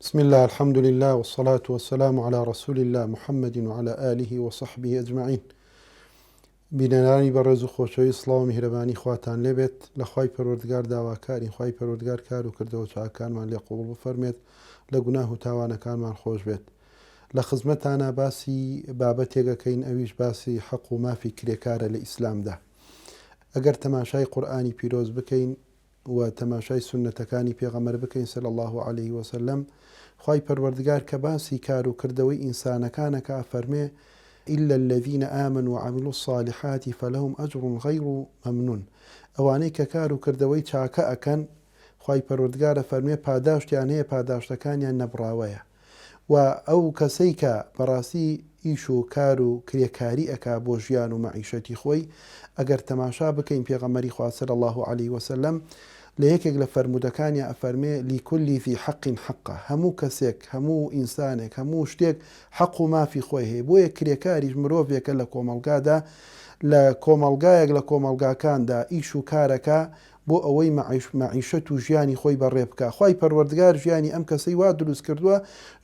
بسم اللە الحمدللە والصلاة والسلام علی رسول اللە محمد وعلی آله وصحبه اجمعین بینەرانی بەڕێز و خۆشەویست سڵاو و میهرەبانی خواتان لێبێت لە خوای پەروەردگار داواکارین خوای پەروەردگار کار و کردەوە چاکەکانمان لێ قبوڵ بفەرمێت لە گوناه و تاوانەکانمان خۆش بێت لە خزمەتانا باسی بابەتێک ئەکەین ئەویش باسی حەق و مافی کرێکارە لە ئیسلامدا ئەگەر تەماشای قورئانی پیرۆز بکەین و تەماشای سوننەتەکانی پێغەمبەر بکەین صلی اللە علیه وسلم خوای پەروەردگار کە باسی کار و کردەوەی ئینسانەکان ئەکا ئەفەرمێ الا الذین آمنوا وعملوا الصالحات فلهم اجر غیر ممنون ئەوانەی کە کار و کردەوەی چاکە ئەکەن خوای پەروەردگار ئەفەرمێ پاداشتیان هەیە پاداشتەکانیان نەبڕاوەیە. و ئەو کەسەی کە بەڕاستی ئیش و کار و کرێکاری ئەکا بۆ ژیان و مەعیشەتی خۆی، ئەگەر تەماشا بکەین پێغەمبەری خوا صلی اللە علیە وسلم لە یەکێک لە فەرموودەکانیا ئەفەرمێ، لکل ذی حق حقە، هەموو کەسێک، هەموو ئینسانێک، هەموو شتێک حەق و مافی خۆی هەیە، بۆیە کرێکاریش مرۆڤێکە لە کۆمەڵگادا، لە کۆمەڵگایەک لە کۆمەڵگاکاندا ئیش و کارەکا، بۆ ئەوەی مەعیشەت و ژیانی خۆی بەڕێ بکا خوای پەروەردگار ژیانی ئەم کەسەی وا دروست کردووە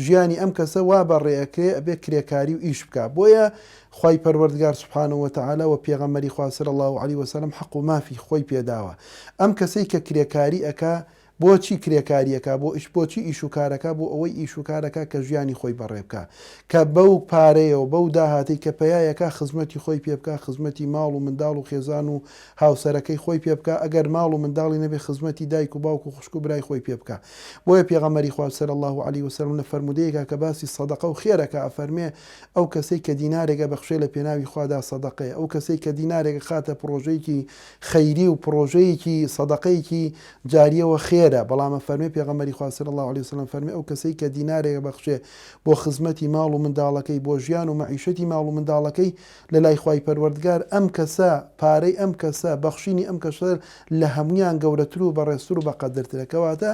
ژیانی ئەم کەسە وا بەڕێ ئەکرێ ئەبێ کرێکاری و ئیش بکا بۆیە خوای پەروەردگار سبحانە وتعالی و پێغەمبەری خوا صلی اللە علیە وسلم حەق و مافی خۆی پێداوە ئەم کەسەی کە کرێکاری ئەکا بۆچی کرێکاری ئەکا بۆ ئیش بۆچی ئیش و کار ئەکا بۆ ئەوەی ئیش و کار ئەکا کە ژیانی خۆی بەڕێ بکا کە بەو پارەیەوە بەو داهاتەی کە پەیای ئەکا خزمەتی خۆی پێ بکا خزمەتی ماڵ و منداڵ و خێزان و هاوسەرەکەی خۆی پێ بکا ئەگەر ماڵ و منداڵی نەبێ خزمەتی دایک و باوک و خوشک و برای خۆی پێ بکا بۆیە پێغەمبەری خوا صلی اللە علیە وسلم لە فەرموودەیەکا کە باسی سەدەقە و خێر ئەکا ئەفەرمێ ئەو کەسەی کە دینارێک ئەبەخشێ لە پێناوی خوادا سەدەقەیە ئەو کەسەی کە دینارێک ئەخاتە پڕۆژەیەکی خەیری و پڕۆژەیەکی سەدەقەیەکی جاریەوە خێرە بەڵام ئەفەرمێ پێغەمبەری خوا صلی اللە علیە وسلم فەرمێ ئەو کەسەی کە دینارێک ئەبەخشێ بۆ خزمەتی ماڵ و منداڵەکەی بۆ ژیان و مەعیشەتی ماڵ و منداڵەکەی لە لای خوای پەروەردگار ئەم کەسە پارەی ئەم کەسە بەخشینی ئەم کەسە لە هەموویان گەورەتر و بەڕێزتر و بەقەدرترە کەواتە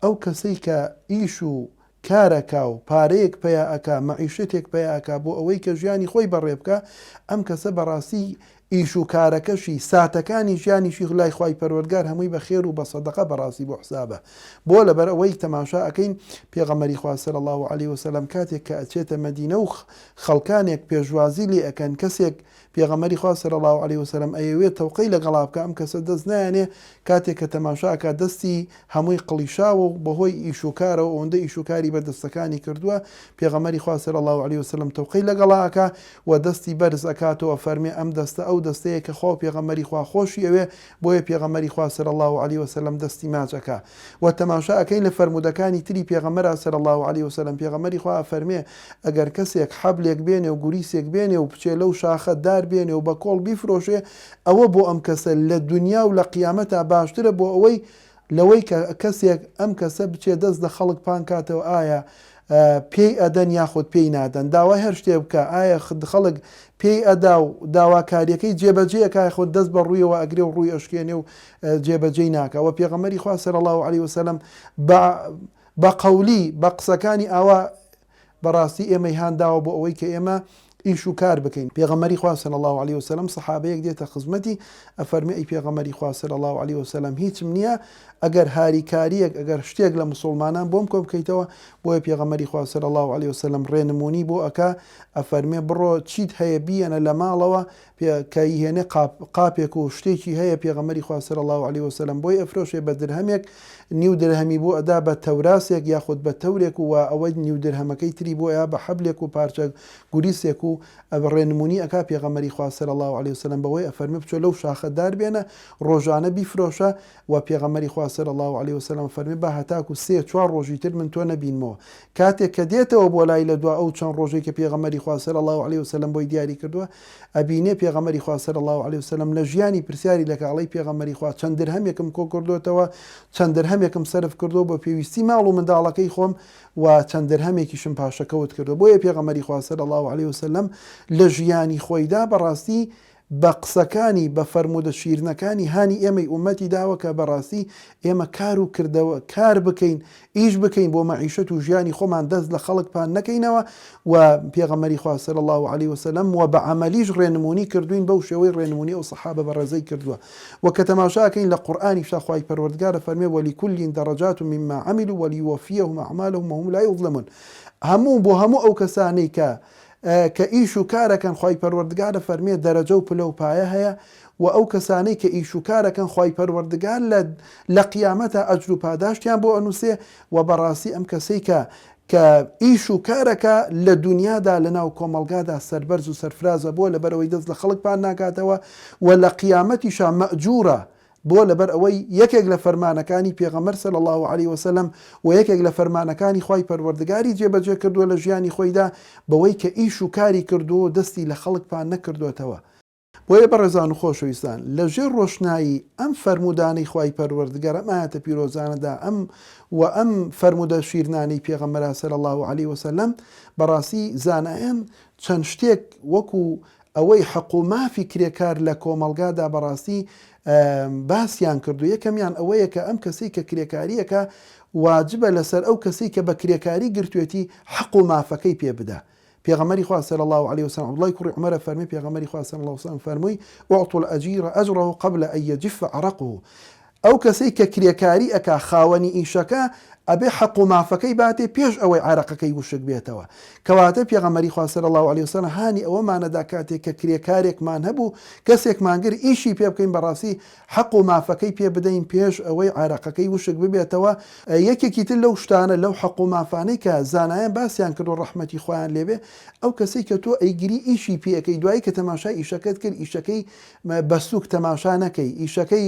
ئەو کەسەی کە ئیش و کار ئەکا و پارەیەک پەیا ئەکا مەعیشەتێک پەیا ئەکا بۆ ئەوەی کە ژیانی خۆی بەڕێ بکا ئەم کەسە بەڕاستی ئیش و کارەکەشی ساتەکانی ژیانیشی لای خوای پەروەردگار هەمووی بە خێر و بە سەدەقە بەڕاستی بۆ حسابە بۆ لەبەر ئەوەی تەماشا ئەکەین پێغەمبەری خوا صلی اللە علیە وسلم کاتێک کە ئەچێتە مەدینە و خەڵکانێک پێشوازی لێ ئەکەن کەسێک پێغەمبەری خوا صلی اللە علیە وسلم ئەیەوێ تەوقەی لەگەڵا بکا ئەم کەسە دەست نایەنێ کاتێک کە تەماشا ئەکا دەستی هەمووی قڵیشاوە و بەهۆی ئیش و کارەوە ئەوەندە ئیش و کاری بە دەستەکانی کردووە پێغەمبەری خوا صلی اللە علیە وسلم تەوقەی لەگەڵا ئەکا و دەستی بەرز ئەکاتەوە ئەفەرمێ ئەم دەستە ئەو دەستەیە کە خوا و پێغەمبەری خوا خۆشی ئەوێ بۆیە پێغەمبەری خوا صلی اللە علیە وسلم دەستی ماچ ئەکا وە تەماشا ئەکەین لە فەرموودەکانی تری پێغەمبەرا صلی اللە علیە وسلم پێغەمبەری خوا ئەفەرمێ ئەگەر کەسێک حەبلێک بێنێ و گوریسێک بێنێ و بچێ لەو شاخە دار بێنێ و بە کۆڵ بیفرۆشێ ئەوە بۆ ئەم کەسە لە دونیا و لە قیامەتا باشترە بۆ ئەوەی لەوەی کە کەسێک ئەم کەسە بچێ دەست لە خەڵک پان کاتەوە ئایا پێی ئەدەن یاخود پێی نادەن داوای هەر شتێ بکا ئایا خەڵک پێی ئەدا و داواکاریەکەی جێبەجێ ئەکا یاخود دەست بە ڕوویەوە ئەگرێ و ڕووی ئەشکێنێ و جێبەجێی ناکا وە پێغەمبەری خوا صلی اللە علیە وسلم بە بە قەولی بە قسەکانی ئاوا بەڕاستی ئێمەی هان داوە بۆ ئەوەی کە ئێمە ئیش و کار بکەین پێغەمبەری خوا صلی اللە علیە وسلم سەحابەیەک دێتە خزمەتی ئەفەرمێ ئەی پێغەمبەری خوا صلی اللە علیە وسلم هیچم نییە ئەگەر هاریکاریەک ئەگەر شتێک لە مسوڵمانان بۆم کۆ بکەیتەوە بۆیە پێغەمبەری خوا صلی اللە علیە وسلم ڕێنمونی بۆ ئەکا ئەفەرمێ بڕۆ چیت هەیە بیەنە لە ماڵەوە پێ کە ئیهێنێ قاپ قاپێک و شتێکی هەیە پێغەمبەری خوا صلی اللە علیە وسلم بۆی ئەفرۆشێ بە درهەمێک نیو درهەمی بۆ ئەدا بە تەوراسێک یاخود بە تەورێک و ئەوە نیو درهەمەکەی تری بۆ ئەیا بە حەبلێک و پارچە گوریسێک و ڕێنمونی ئەکا پێغەمبەری خوا صلی اللە علیە وسلم بەوەی ئەفەرمێ بچۆ لەو شاخە دار بێنە ڕۆژانە بیفرۆشە وە پێغەمبەری خوا صلی اللە علیە وسلم فەرمی با هەتاکو سێ چوار ڕۆژی تر من تۆ نەبینمەوە کاتێک کە دێتەوە بۆ لای لە دوا ئەو چەند ڕۆژەی کە پێغەمبەری خوا صلی اللە علیە وسلم بۆی دیاری کردووە ئەبینێ پێغەمبەری خوا صلی اللە علیە وسلم لە ژیانی پرسیاری لەکا ئەڵێی پێغەمبەری خوا چەند درهەمێکم کۆ کردۆتەوە چەند درهەمێکم سەرف کردووە بۆ پێویستی ماڵ و منداڵەکەی خۆم و چەند درهەمێکیشم پاشەکەوت کردووە بۆیە پێغەمبەری خوا صلی اللە علیە وسلم لە ژیانی خۆیدا بەڕاستی. بە قسەکانی، بە فەرموودە شیرنەکانی هانی ئێمەی ئوممەتی داوە کە بەڕاستی ئێمە کار و کردەوە کار بکەین، ئیش بکەین بۆ مەعیشەت و ژیانی خۆمان دەست لە خەڵک پان نەکەینەوە و پێغەمبەری خوا صلی اللە علیە وسلم و بە عەمەلیش ڕێنموونی کردووین بەو شێوەی ڕێنموونی ئەو سەحابە بەڕێزەی کردووە و کە تەماشا ئەکەین لە قورئانیشدا خوای پەروەردگار ئەفەرموێ ولکل درجات مما عملوا وليوفيهم اعمالهم وهم لا يظلمون هەموو بۆ هەموو ئەو کەسانەی کە کە ئیش و کارەکەن خوای پەروەردگار ئەفەرموێ دەرەجە و پلە و پایە هەیە وە ئەو کەسانەی کە ئیش و کارەکەن خوای پەروەردگار لە لە قیامەتا ئەجر و پاداشتیان بۆ ئەنوسێ وە بەڕاستی ئەم کەسەی کە کە ئیش و کارەکا لە دونیادا لەناو کۆمەڵگادا سەربەرز و سەرفرازە بۆ لەبەرئەوەی دەست لە خەڵک پان ناکاتەوە وە لە قیامەتیشا مەئجورە بۆ لەبەر ئەوەی یەکێک لە فەرمانەکانی پێغەمبەر صلی اللە علیە وسلم و یەکێک لە فەرمانەکانی خوای پەروەردگاری جێبەجێ کردووە لە ژیانی خۆیدا بەوەی کە ئیش و کاری کردووە و دەستی لە خەڵک پان نەکردۆتەوە. بۆیە بەڕێزان و خۆشەویستان لە ژێر ڕۆشنایی ئەم فەرموودانەی خوای پەروەردگار ئەم ئایەتە پیرۆزانەدا ئەم و ئەم فەرموودە شیرنانەی پێغەمبەرا صلی اللە علیە وسلم بەڕاستی زانایان چەند شتێک وەکو ئەوەی حەق و مافی کرێکار لە کۆمەڵگادا بەڕاستی باسیان کردو یەکەمیان ئەوەیە کە ئەم کەسەی کە کرێکاریەکە واجبە لەسەر ئەو کەسەی کە بە کرێکاری گرتوێتی حەق و مافەکەی پێ بدا پێغەمبەری خوا صلی اللە علیە وسلم عبداللە کوڕی عومەر فەرمی پێغەمبەری خوا صلی اللە علیە وسلم فەرمووی اعطوا الاجیر اجره قبل ان یجف عرقه ئەو کەسەی کە کرێکاری ئەکا خاوەنی ئیشەکە ئەبێ حەق و مافەکەی باتێ پێش ئەوەی عەرەقەکەی وشک بێتەوە کەواتە پێغەمبەری خوا صلی اللە علیە وسلم هانی ئەوەمانەدا کاتێک کە کرێکارێکمان هەبوو کەسێکمان گر ئیشی پێ بکەین بەڕاستی حەق و مافەکەی پێ بدەین پێش ئەوەی عارەقەکەی وشک ببێتەوە، یەکێکی تر لەو شتانە لەو حەق و مافانەی کە زانایان باسیان کردوە ڕەحمەتی خوایان لێ بێ ئەو کەسەی کە تۆ ئەیگری ئیشی پێ ئەکەی دوایی کە تەماشای ئیشەکەت کرد ئیشەکەی بە سوک تەماشا نەکەی ئیشەکەی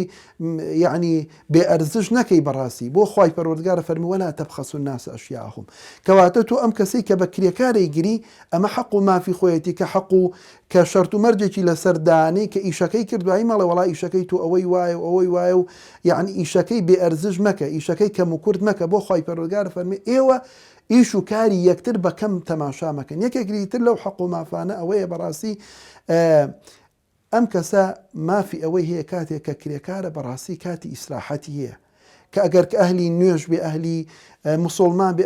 یەعنی بێ ئەرزش نەکەی بەڕاستی بۆ خوای پەروەردگار فەرمی ولا تبخسوا الناس اشیاءهم کەواتە تۆ ئەم کەسەی کە بە کرێکار ئەیگری ئەمە حەق و مافی خۆیەتی کە حەق و کە شەرت و مەرجێکی لەسەر دانێی کە ئیشەکەی کرد دوایی مەڵێ وەڵا ئیشەکەی تۆ ئەوەی وایە و ئەوەی وایە و یەعنی ئیشەکەی بێ ئەرزش مەکە ئیشەکەی کەم و کورت مەکە بۆ خوای پەروەردگار فەرمی ئێوە ئیش و کاری یەکتر بە کەم تەماشا مەکەن یەکێکی تر لەو حەق و مافانە ئەوەیە بەڕاستی ئەم کەسە مافی ئەوەی هەیە کاتێک کە کرێکارە بەڕاستی کاتی ئیسراحەتی هەیە کە ئەگەر کە ئەهلی نوێژ بێ ئەهلی موسوڵمان بێ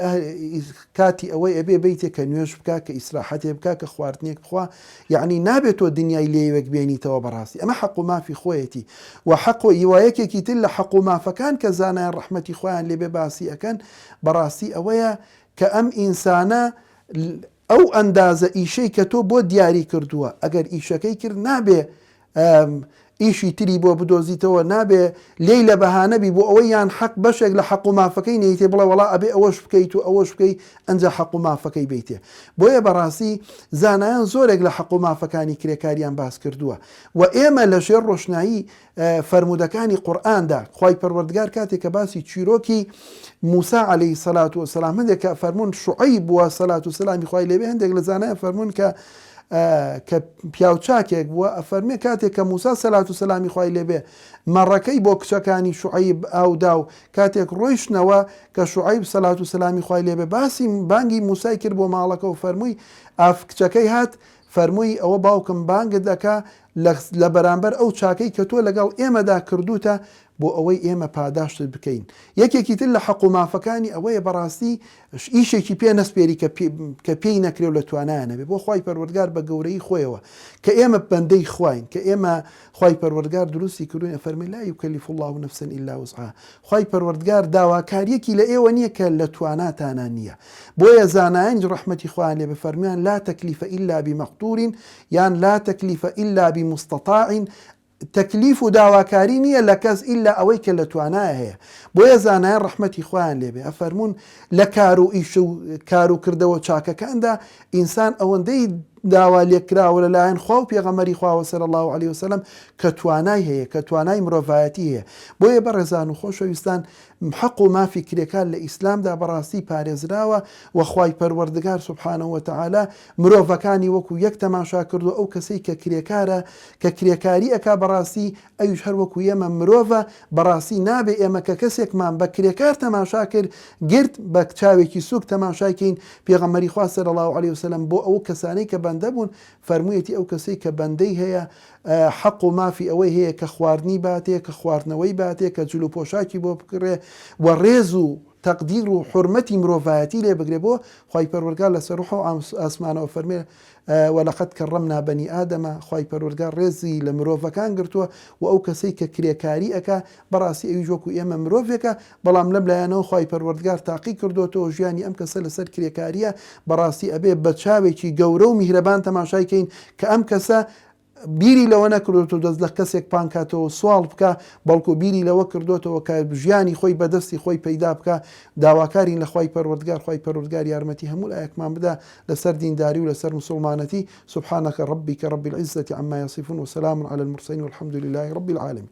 کاتی ئەوەی ئەبێ بیتێ کە نوێژ بکا کە ئیسراحەتێ بکا کە خواردنێک بخوا یعنی نابێت تۆ دنیای لێوێک بێنیتەوە بەڕاستی ئەمە حەق و مافی خۆیەتی و حەق و یوایەکێکی تر لە حەق و مافەکان کە زانایان ڕەحمەتی خۆیان لێبێ باسی ئەکەن بەڕاستی ئەوەیە کە ئەم ئینسانە ئەو ئەندازە ئیشەی کە تۆ بۆت دیاری کردووە ئەگەر ئیشەکەی کرد نابێ ئیشی تری بۆ بدۆزیتەوە نابێ لێی لە بەهانە بی بۆ ئەوەی یان حەق بەشێک لە حەق و مافەکەی نەیتێ بڵێ وەڵا ئەبێ ئەوەش بکەیت و ئەوەش بکەی ئەنجا حەق و مافەکەی بیتێ بۆیە بەڕاستی زانایان زۆرێک لە حەق و مافەکانی کرێکاریان باس کردووە و ئێمە لە ژێر ڕۆشنایی فەرموودەکانی قورئاندا خوای پەروەردگار کاتێک کە باسی چیرۆکی موسا عەلەیهی سەلات وسلام هەندێک کە فەرموون شوعەیب بووە سەلات و سەلامی خوای لێبێ هەندێک لە زانایان فەرموون کە کە پیاوچاکێک بووە ئەفەرمێ کاتێک کە موسا سەلات و سەلامی خوای لێبێ مەڕەکەی بۆ کچەکانی شوعەیب ئاودا و کاتێک ڕۆیشتنەوە کە شوعەیب سەلات و سەلامی خوای لێبێ باسی بانگی موسای کرد بۆ ماڵەکە و فەرمووی ئاف کچەکەی هات فەرمووی ئەوە باوکم بانگت دەکا لە بەرامبەر ئەو چاکەی کە تۆ لەگەڵ ئێمەدا کردووتە بۆ ئەوەی ئێمە پاداشتت بکەین. یەکێکی تر لە حەق و مافەکانی ئەوەیە بەڕاستی ئیشێکی پێ نەسپێری کە کە پێی نەکرێ و لە توانایا نەبێ بۆ خوای پەروەردگار بە گەورەیی خۆیەوە کە ئێمە بەندەی خواین کە ئێمە خوای پەروەردگار دروستی کردوین ئەفەرمێ لا یکلف اللە نفسا الا وسعها خوای پەروەردگار داواکاریەکی لە ئێوە نیە کە لە تواناتانا نیە بۆیە زانایانیش ڕەحمەتی خوایان لێ بێ فەرمویان لا تکلیف الا بمقدور یان لا تکلیف الا بمستطاع تەکلیف و داواکاری نیە لە کەس ئیلا ئەوەی کە لە توانایا هەیە بۆیە زانایان ڕەحمەتی خوایان لێ بێ ئەفەرموون لە کار و ئیش و کار و کردەوە چاکەکاندا ئینسان ئەوەندەی داوا لێکراوە لەلایەن خوا و پێغەمبەری خواوە صلی اللە علیە وسلم کە توانای هەیە کە توانای مرۆڤایەتی هەیە بۆیە بەڕێزان و خۆشەویستان حەق و مافی کرێکار لە ئیسلامدا بەڕاستی پارێزراوە و خوای پەروەردگار سبحانە وتعالی مرۆڤەکانی وەکو یەک تەماشا کردووە ئەو کەسەی کە کرێکارە کە کرێکاری ئەکا بەڕاستی ئەویش هەر وەکو ئێمە مرۆڤە، بەڕاستی نابێ ئێمە کە کەسێکمان بە کرێکار تەماشا کرد گرت بە چاوێکی سوک تەماشای کەین، پێغەمبەری خوا صلی اللە علیە وسلم بۆ ئەو کەسانەی کە بە. بەندە بوون، فەرموویەتی ئەو کەسەی کە بەندەی هەیە حەق و مافی ئەوەی هەیە کە خواردنی باتێ، کە خواردنەوەی باتێ، کە جل و پۆشاکی بۆ بکڕێ و ڕێز و تەقدیر و حورمەتی مرۆڤایەتی لێ بگرێ بۆ خوای پەروەردگار لە سەروح و ئاسمانەوە فەرمێ ولقد کرمنا بنی آدم خوای پەروەردگار ڕێزی لە مرۆڤەکان گرتووە و ئەو کەسەی کە کرێکاری ئەکا بەڕاستی ئەویش وەکو ئێمە مرۆڤێکە بەڵام لەم لایەنەوە خوای پەروەردگار تاقی کردۆتەوە ژیانی ئەم کەسە لەسەر کرێکاریە بەڕاستی ئەبێ بە چاوێکی گەورە و میهرەبان تەماشای کەین کە ئەم کەسە بیری لەوە نەکردۆتەوە دەست لە کەسێک پان کاتەوە سواڵ بکا بەڵکو بیری لەوە کردۆتەوە کە ژیانی خۆی بە دەستی خۆی پەیدا بکا داواکارین لە خوای پەروەردگار خوای پەروەردگار یارمەتی هەموو لایەکمان بدا لەسەر دینداری و لەسەر مسوڵمانەتی سبحانک ربک رب العزة عما یصفون وسلام علی المرسلین والحمد لله رب العالمین.